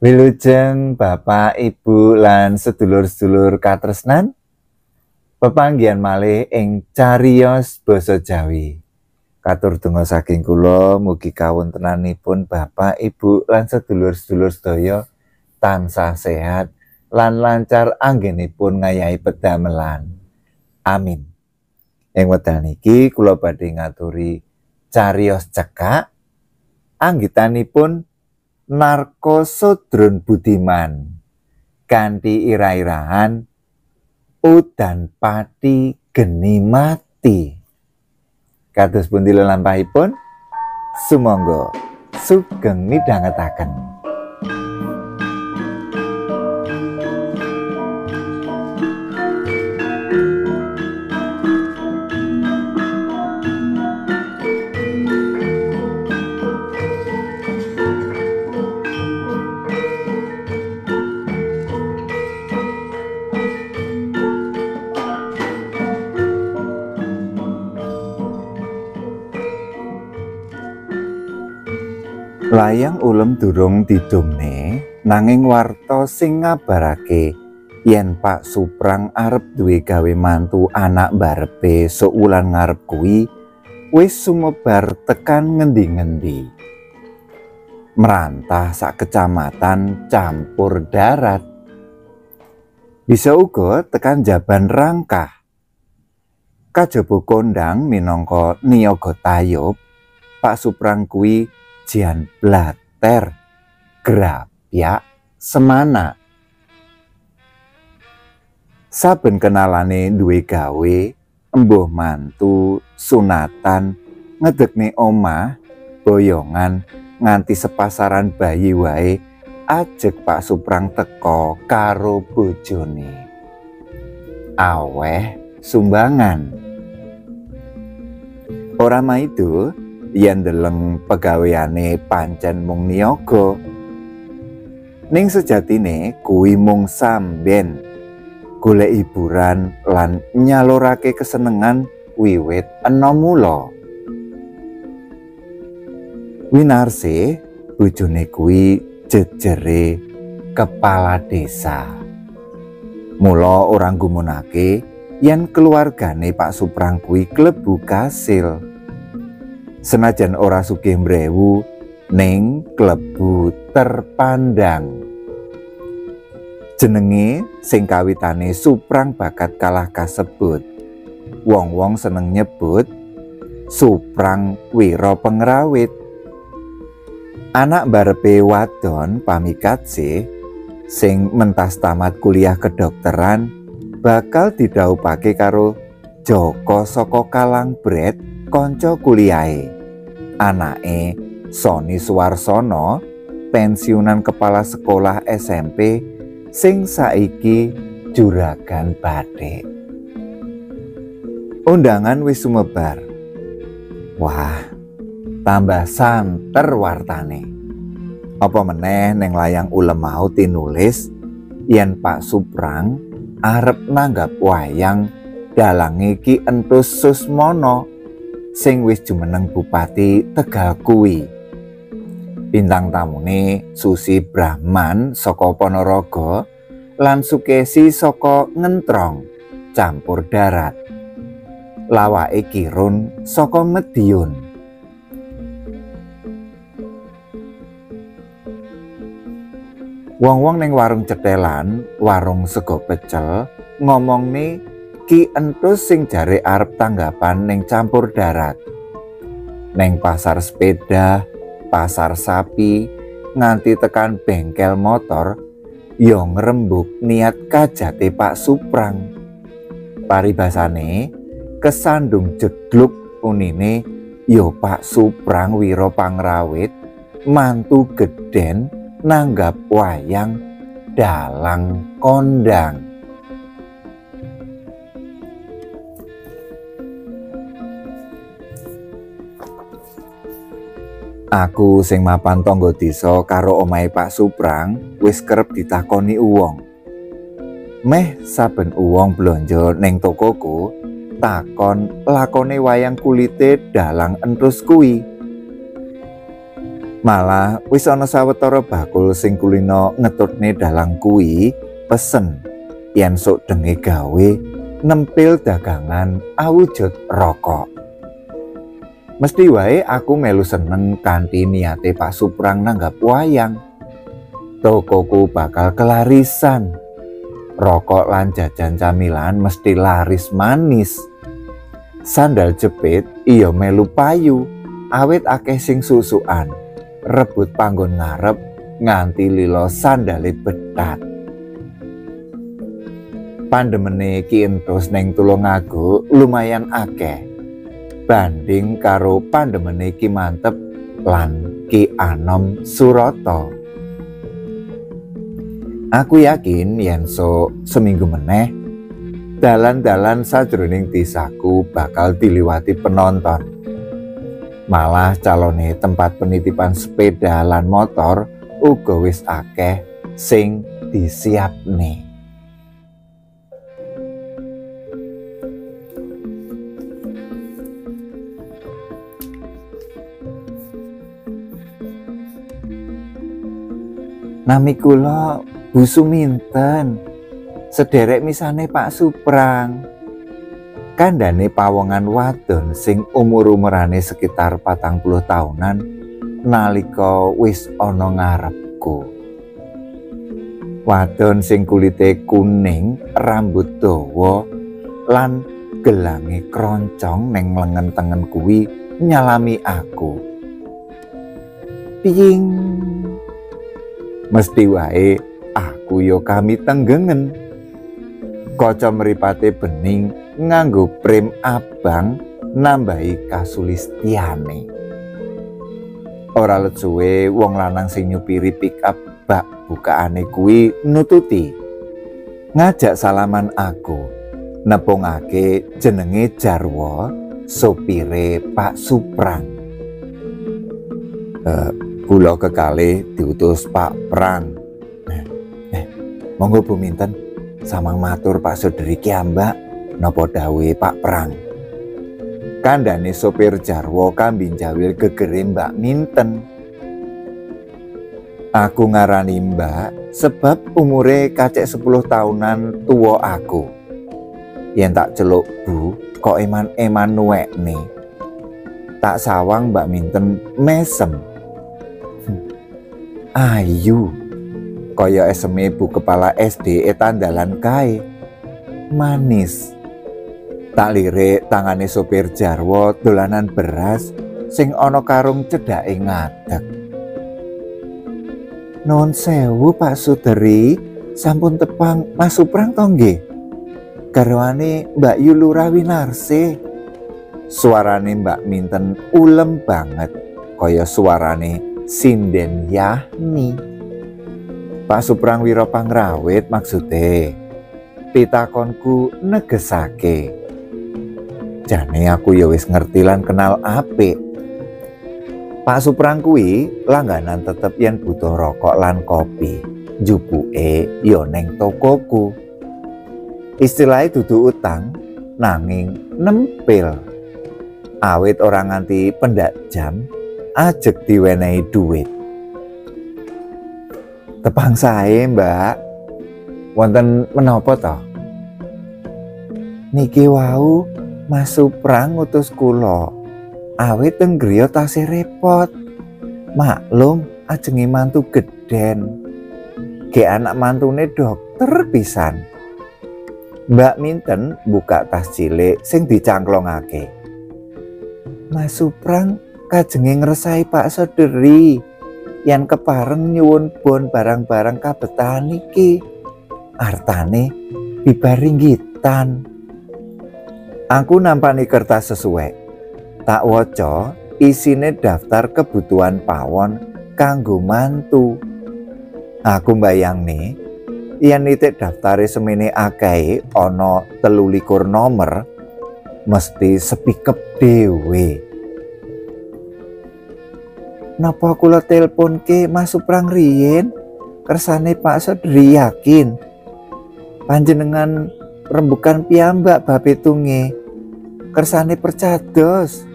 Wilujeng Bapak, Ibu lan sedulur-sedulur katresnan, pepanggihan malih ing cariyos basa Jawi. Katur donga saking kula mugi kawontenanipun Bapak, Ibu lan sedulur-sedulur sedaya tansah sehat lan lancar anggenipun ngayahi pedamelan. Amin. Ing wekdal niki kula badhe ngaturi cariyos cekak anggitanipun Narko Sodron Budiman kanthi ira-irahan Udan Pati Geni Mati. Kados pundi lelampahipun? Sumangga sugeng midhangetaken. Layang ulem durung didumne, nanging warta sing ngabarake yen Pak Suprang arep duwe gawe mantu anak mbarepe sok wulan ngarep kuwi wis sumebar tekan ngendi-ngendi. Merantah sak kecamatan campur darat. Bisa uga tekan Jaban Rangkah. Kajaba kondang minangka niyaga tayub, Pak Suprang kuwi jian blater, grapyak, semana. Saben kenalane duwe gawe, embuh mantu, sunatan, ngedekne omah, boyongan, nganti sepasaran bayi wae, ajeg Pak Suprang teko karo bojone. Aweh sumbangan. Ora maido yen deleng pegaweane pancen mung niyaga, ning sejatine kuwi mung samben golek hiburan lan nyalurake kesenengan wiwit enom mula. Winarse bojone kuwi jejere kepala desa. Mula ora nggumunake yen keluargane Pak Suprang kuwi klebu kasil. Senajan ora sugih mrewu, ning klebu terpandang. Jenenge sing kawitane Suprang bakat kalah kasebut. Wong-wong seneng nyebut Suprang Wira Pengrawit. Anak mbarepe wadon pamikatse sing mentas tamat kuliah kedokteran bakal didhawuhake karo Joko saka Kalangbret, kanca kuliahe. Anake Soni Suwarsono, pensiunan kepala sekolah SMP sing saiki juragan batik. Undangan wis sumebar. Wah, tambah santer wartane. Apa meneh neng layang ulem mau tinulis yen Pak Suprang arep nanggap wayang dalange Ki Enthus Susmono sing wis jumeneng Bupati Tegal kuwi. Bintang tamune Susi Brahman saka Ponorogo lan Sukesi saka Ngentrong campur darat. Lawake Kirun saka Mediun. Wong-wong ning warung cetelan, warung sego pecel ngomongne Ki Enthus sing jare arep tanggapan ning campur darat. Neng pasar sepeda, pasar sapi, nganti tekan bengkel motor, yo ngrembug niat kajate Pak Suprang. Paribasane kesandung jegluk unine yo Pak Suprang Wira Pangrawit mantu gedhen nanggap wayang dalang kondang. Aku sing mapan tangga desa karo omahe Pak Suprang wis kerep ditakoni uwong. Meh saben uwong blonjo ning tokoku takon lakone wayang kulite dalang Enthus kuwi. Malah wis ana sawetara bakul sing kulino ngetutne dalang kuwi pesen yen sok denge gawe nempil dagangan awujud rokok. Mesti wae aku melu seneng kanthi niate Pak Suprang nanggap wayang. Tokoku bakal kelarisan. Rokok lan jajan camilan mesti laris manis. Sandal jepit iya melu payu, awit akeh sing susukan. Rebut panggon ngarep nganti lilo sandale betat. Pandemene Ki Enthus neng Tulungagung lumayan akeh banding karo pandemene Ki Manteb lan Ki Anom Suroto. Aku yakin yen sok seminggu meneh dalan-dalan sajroning desaku bakal diliwati penonton. Malah calone tempat penitipan sepeda lan motor uga wis akeh sing disiapne. Nami kula Bu Suminten, sederek misane Pak Suprang. Kandhane pawongan wadon sing umur-umurane sekitar 40 tahunan nalika wis ana ngarepku. Wadon sing kulite kuning, rambut dawa lan gelange kroncong neng lengen tengen kuwi nyalami aku. Piying. Mesti wae aku yo kami tenggengen. Kaca mripate bening nganggo prem abang nambahi kasulistiane. Ora let suwe wong lanang sing nyupiri pick up bak bukaane kuwi nututi. Ngajak salaman aku, nepungake jenenge Jarwo, sopire Pak Suprang. Kula kekalih diutus Pak Prang. Monggo Bu Minten, samang matur Pak Soderi kiambak napa dawuhe Pak Prang. Kandhane sopir Jarwo kambing jawil gegere Mbak Minten. Aku ngarani Mbak sebab umure kacek 10 tahunan tuwa aku. Yen tak celuk Bu kok eman-eman nuwekne. Tak sawang Mbak Minten mesem. Ayu kaya eseme bu kepala SD etandalan kae. Manis. Tak lirik tangane sopir Jarwo dolanan beras sing ana karung cedhake ngadeg. Nuwun sewu Pak Suderi, sampun tepang Mas Suprang to nggih? Garwane Mbak Yu Lurah Winarse. Suarane Mbak Minten ulem banget kaya suarane sinden Yahni. Pak Suprang Wiro Pangrawit maksude. Pitakonku negesake. Jane aku ya wis ngerti lan kenal apik. Pak Suprang kuwi langganan tetep yen butuh rokok lan kopi. Jupuke ya neng tokoku. Istilahnya dudu utang nanging nempil. Awit ora nganti pendak jam ajeg diwenehi duit. Tepang sae, Mbak. Wonten menapa to? Niki wau Mas Suprang ngutus kula. Awit teng griya tasih repot. Maklum ajenge mantu gedhen. Ge anak mantune dokter pisan. Mbak Minten buka tas cilik sing dicangklongake. Mas Suprang kajenge ngresai Pak Soderi yen kepareng nyuwun bon barang-barang kabetahan iki. Artane bibar ringgitan. Aku nampani kertas sesuai. Tak waca isine daftar kebutuhan pawon kanggo mantu. Aku mbayangne yen nitik daftare semene akeh ana 23 nomor mesti sepikep dhewe. Napa kula teleponke Mas Suprang riyin? Kersane Pak Sodri yakin panjenengan rembukan piyambak bab hitunge. Kersane percados.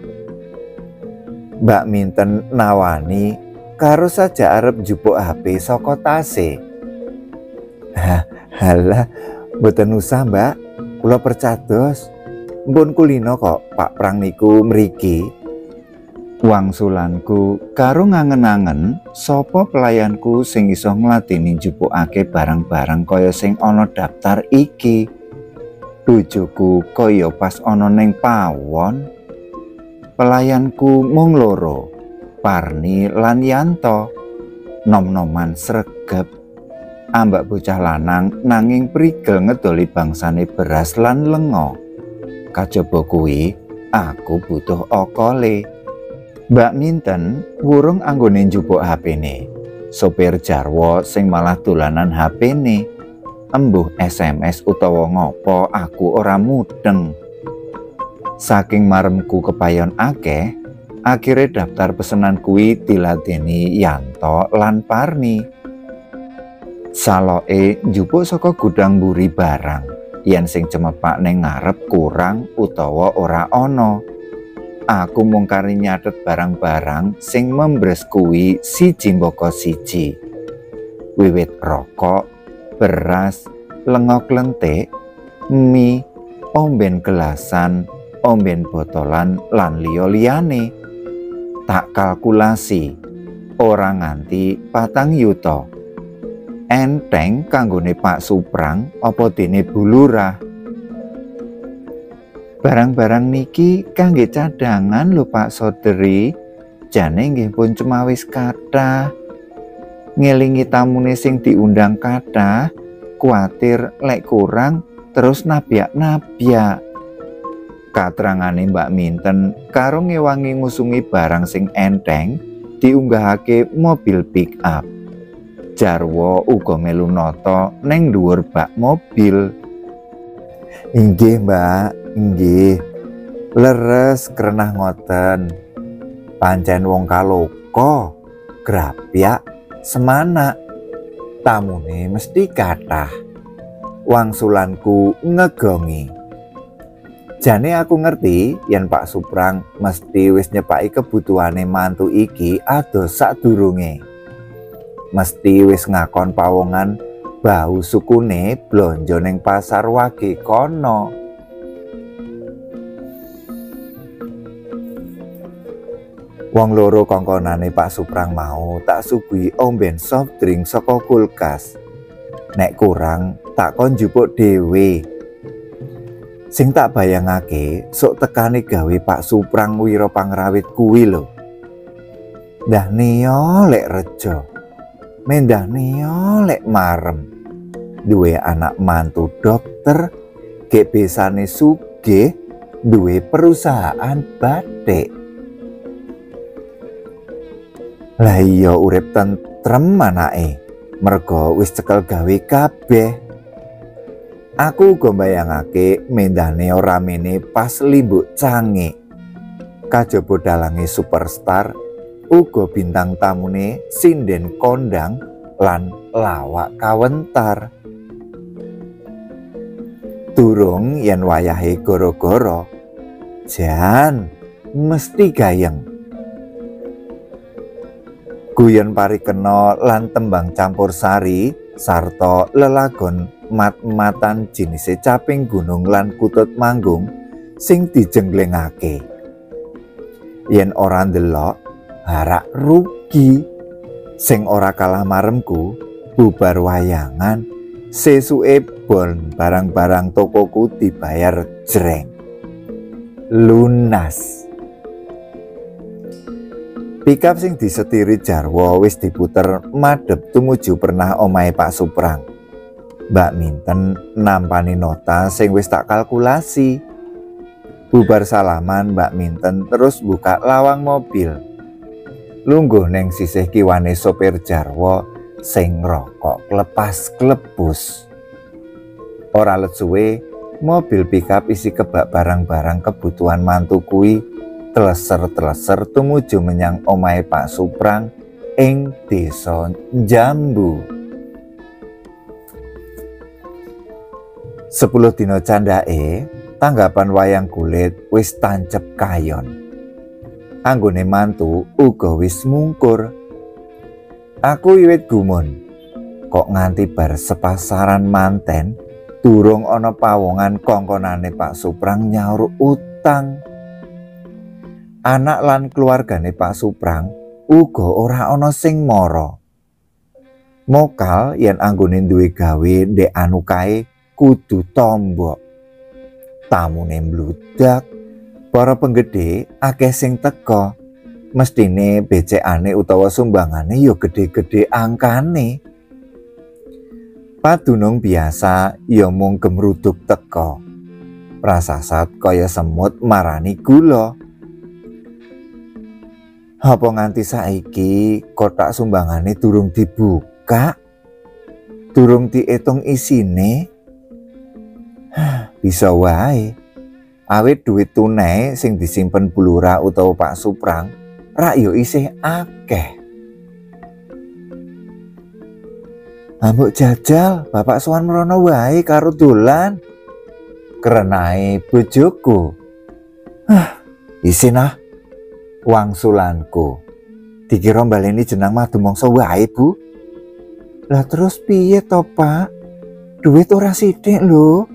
Mbak Minten nawani karo saja arep njupuk HP saka tase. Halah, mboten usah, Mbak. Kula percados. Mpun kulino kok Pak Prang niku mriki. Wangsulanku karo ngangen-angen sapa pelayanku sing iso ngladeni njupukake barang-barang kaya sing ana daftar iki. Bojoku kaya pas ana ning pawon. Pelayanku mung loro, Parni lan Yanto. Nom-noman sregep. Ambak bocah lanang nanging prigel ngedoli bangsane beras lan lenga. Kajaba kuwi aku butuh okole. Mbak Minten wurung anggone njupuk HP-ne. Sopir Jarwo sing malah dolanan HP-ne. Embuh SMS utawa ngopo aku ora mudeng. Saking maremku kepayon akeh, akhire daftar pesenan kuwi diladeni Yanto lan Parni. Saloke njupuk saka gudang mburi barang, yen sing cemepak ning ngarep kurang utawa ora ana. Aku mung kari nyatet barang-barang sing membres kuwi siji mbaka siji. Wiwit rokok, beras, lenga klentik, mie, omben gelasan, omben botolan lan liya-liyane. Tak kalkulasi, ora nganti 4 yuta. Enteng kanggone Pak Suprang apa dene Bu Lurah. Barang-barang niki kangge cadangan lho Pak Soderi, jane nggih pun cemawis kathah. Ngelingi tamune sing diundang kathah, kuatir lek kurang terus nabyak-nabyak. Katrangane Mbak Minten karo ngewangi ngusungi barang sing enteng diunggahake mobil pick up. Jarwo uga melu nata neng dhuwur bak mobil. Inggih, Mbak. Nggih, leres krenah ngoten. Pancen wong kaloka, grapyak, semanak. Tamune mesti kathah. Wangsulanku ngegongi. Jane aku ngerti yen Pak Suprang mesti wis nyepaki kebutuhane mantu iki adoh sadurunge. Mesti wis ngakon pawongan bau sukune blonjo ning pasar wage kono. Wong loro kongkonane Pak Suprang mau tak suguhi omben soft drink saka kulkas. Nek kurang tak kon njupuk dhewe. Sing tak bayangake sok tekane gawe Pak Suprang wira pangrawit kuwi lho. Ndah niya lek rejo. Mendah niya lek marem. Duwe anak mantu dokter, gek besane sugih, duwe perusahaan batik. Lah iya urip tentrem anake, merga wis cekel gawe kabeh. Aku uga mbayangake mendane ora mene pas limbuk cangik. Kajaba dalange superstar, uga bintang tamune sinden kondang lan lawak kawentar. Durung yen wayahe goro-goro, jan mesti gayeng. Guyon parikena lan tembang campur sari sarta lelagon mat-matan jinise caping gunung lan kutut manggung sing dijengglengake. Yen ora ndelok, harak rugi. Sing ora kalah maremku, bubar wayangan, sesuke bon barang-barang tokoku dibayar jreng. Lunas. Pikap sing disetiri Jarwo wis diputer madhep tumuju pernah omahe Pak Suprang. Mbak Minten nampani nota sing wis tak kalkulasi. Bubar salaman Mbak Minten terus buka lawang mobil. Lungguh neng sisih kiwane sopir Jarwo sing ngrokok klepas-klepus. Ora let suwe, mobil pikap isi kebak barang-barang kebutuhan mantu kuwi teleser-teleser tumuju menyang omahe Pak Suprang ing desa Jambu. 10 dina candhake, tanggapan wayang kulit wis tancep kayon. Anggone mantu uga wis mungkur. Aku wiwit gumun, kok nganti bar sepasaran manten durung ana pawongan kongkonane Pak Suprang nyaur utang. Anak lan keluargane Pak Suprang uga ora ana sing mara. Mokal yen anggone duwe gawe ndek anu kae kudu tombok. Tamune mbludak, para penggede akeh sing teka. Mestine becekane utawa sumbangane ya gedhe-gedhe angkane. Padunung biasa ya mung gemruduk teka. Prasasat kaya semut marani gula. Apa nganti saiki kotak sumbangane durung dibuka? Durung diitung isine? Bisa wae. Awit duit tunai sing disimpen Bu Lurah utawa Pak Suprang rak yo isih akeh. Ambok jajal, bapak sowan mrono wae karo dolan. Kerenae bojoku. Hah, isin ah. Wangsulanku. Dikira mbaleni jenang madumangsa wae, Bu. Lah terus piye to, Pak? Duit ora sithik lho.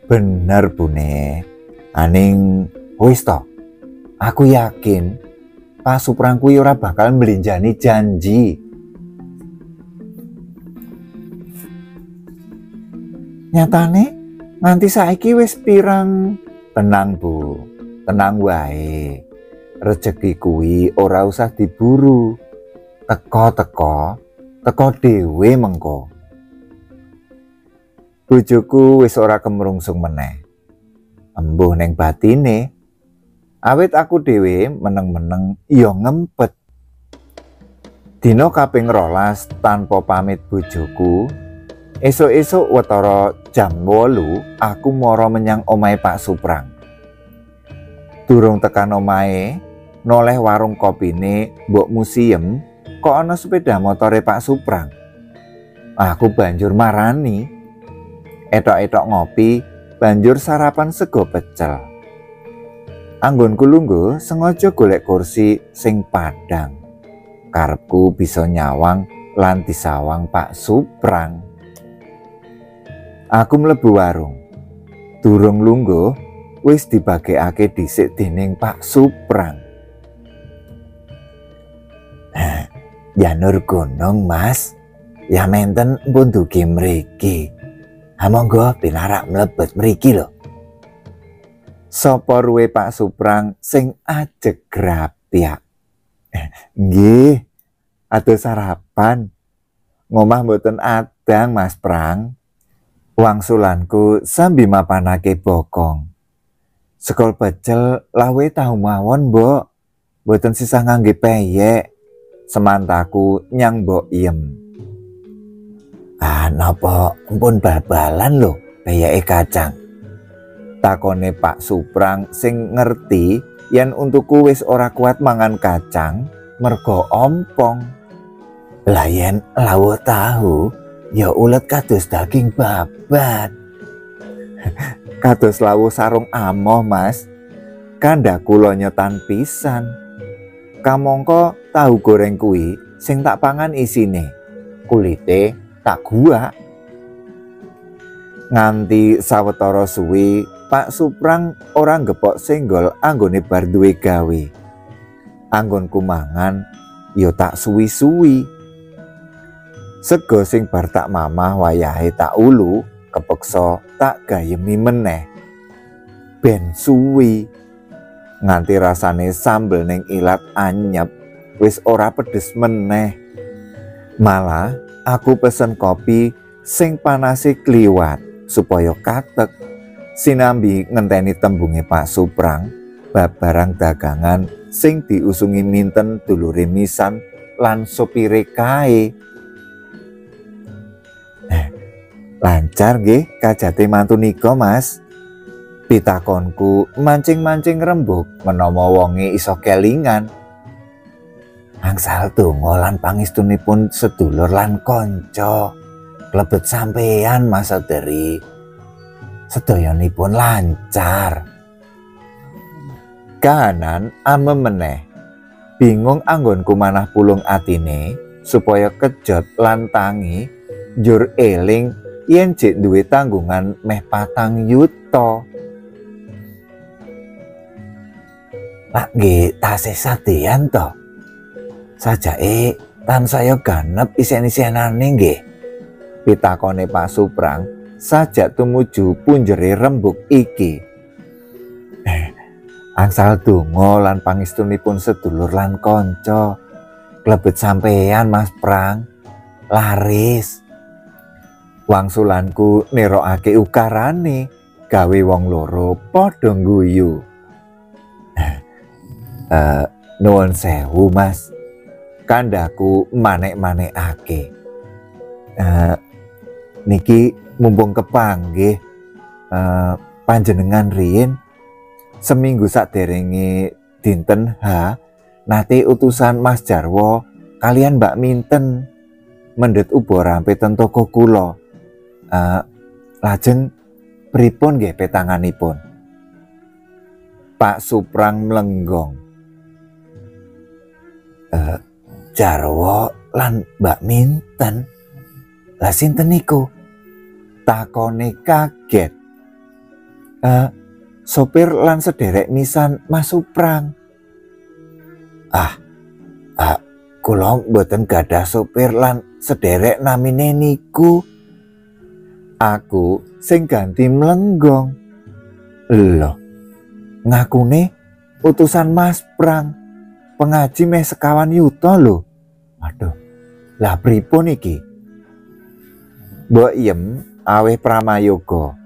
Bener, Bune. Aning wis to. Aku yakin Pak Suprang kuwi ora bakal mblenjani janji. Nyatane nganti saiki wis pirang. Tenang, Bu. Tenang wae. Rejeki kuwi ora usah diburu. Teko-teko, teko dhewe mengko. Bojoku wis ora kemrungsung meneh. Embuh ning batine. Awit aku dhewe meneng-meneng ya ngempet. Dina kaping 12 tanpa pamit bojoku, esuk-esuk wetara jam 8 aku mara menyang omahe Pak Suprang. Durung tekan omahe, noleh warung kopine mbok musiem, kok ana sepeda motore Pak Suprang. Aku banjur marani. Etok-etok ngopi, banjur sarapan sego pecel. Anggonku lungguh sengaja golek kursi sing padang. Karepku bisa nyawang lan disawang Pak Suprang. Aku mlebu warung. Durung lungguh wis dibagekake dhisik dening Pak Suprang. Janur gunung, Mas. Ya menten pun dugi mriki. Ha monggo pinarak mlebet mriki lho. Sapa ruwe Pak Suprang sing ajeg grapyak. Nggih, adoh sarapan. Ngomah mboten adang, Mas Prang. Wangsulanku sambi mapanake bokong. Sekol pecel lawe tahu mawon, Mbok. Mboten sisah ngangge peyek. Semantaku nyang Mbok Iem. Ah, napa empun bal-balan lho peyeke kacang. Takone Pak Suprang sing ngerti yen untuku wis ora kuat mangan kacang mergo ompong. Lah yen lawuh tahu ya ulet kados daging babat. Kados lawuh sarung amoh, Mas. Kandhaku lonyotan pisan. Kamangka tahu goreng kuwi sing tak pangan isine, kulite tak guak. Nganti sawetara suwi Pak Suprang ora ngepok senggol anggone bar duwe gawe. Anggonku mangan ya tak suwi-suwi. Sego sing bar tak mamah wayahe tak ulu, kepeksa tak gayemi meneh. Ben suwi. Nganti rasane sambel ning ilat anyep, wis ora pedes meneh. Malah aku pesen kopi sing panase kliwat supaya katek. Sinambi ngenteni tembunge Pak Suprang bab barang dagangan sing diusungi minten dulure misan lan sopire kae. Lancar nggih kajate mantu nika, Mas. Pitakonku mancing-mancing rembug menawa wonge iso kelingan. Angsal donga lan pangestunipun sedulur lan kanca. Klebet sampeyan, Mas Saudari. Sedayanipun lancar. Kahanan ame meneh. Bingung anggonku manah pulung atine supaya kejot lan tangi njur eling yen jek duwe tanggungan meh 4 yuta. Lak nggih tasih sadean to. Sajake tansaya ganep isen-isenane nggih. Pitakone Pak Suprang sajak tumuju punjere rembug iki. Angsal donga lan pangestunipun sedulur lan kanca. Klebet sampeyan Mas Prang, laris. Wangsulanku nirokake ukarane gawe wong loro padha ngguyu. Nuwun sewu Mas, kandhaku manek-manekake. Niki mumpung kepanggih panjenengan riyin seminggu saderenge dinten H nate utusan Mas Jarwo kalian Mbak Minten mendhet uba rampe ten toko kula. Lajeng pripun nggih petanganipun? Pak Suprang mlenggong. Jarwo lan Mbak Minten, lah sinten niku? Takone kaget. Sopir lan sederek nisan Mas Suprang. Kula mboten gadah sopir lan sederek namine niku. Aku sing ganti mlenggong. Loh, ngakune utusan Mas Prang pengaji meh 2 yuta lho. Aduh, lah pripun iki? Mbok Yem aweh pramayoga.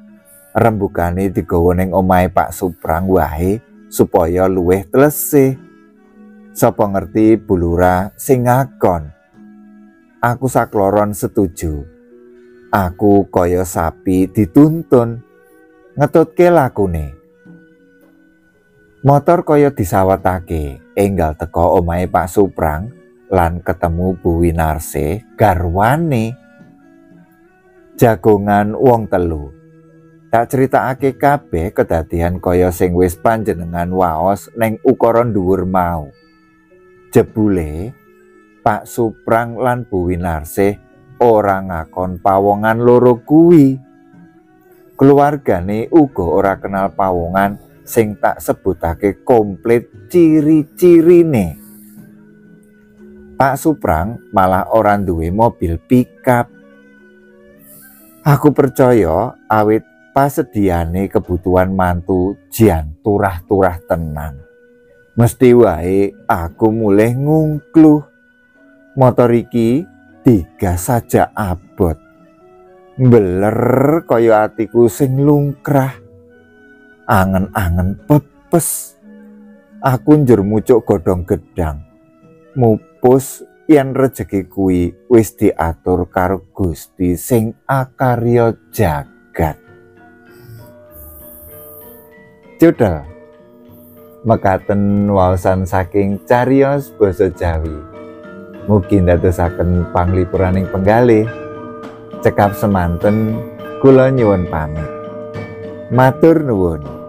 Rembugane digawa ning omahe Pak Suprang wae supaya luwih tlesih. Sapa ngerti Bu Lurah sing ngakon. Aku sakloron setuju. Aku kaya sapi dituntun ngetutke lakune. Motor kaya disawatake enggal teko omahe Pak Suprang lan ketemu Bu Winarse garwane. Jagongan wong telu. Tak critakake kabeh kedadian kaya sing wis panjenengan waos neng ukara dhuwur mau. Jebule Pak Suprang lan Bu Winarse ora ngakon pawongan loro kuwi. Keluargane uga ora kenal pawongan sing tak sebutake komplit ciri-cirine. Pak Suprang malah ora duwe mobil pickup. Aku percaya awit pasediane kebutuhan mantu jian turah-turah tenan. Mesti wae aku mulih ngungkluh. Motor iki digas saja abot. Mbeler kaya atiku sing lungkrah. Angen-angen pepes. Aku njur mucuk godhong gedang. Mupus yen rejeki kuwi wis diatur karo Gusti sing akarya jagat. Cudel. Mekaten waosan saking cariyos basa Jawi. Mugi ndadosaken panglipuraning penggalih. Cekap semanten kula nyuwun pamit. Matur nuwun.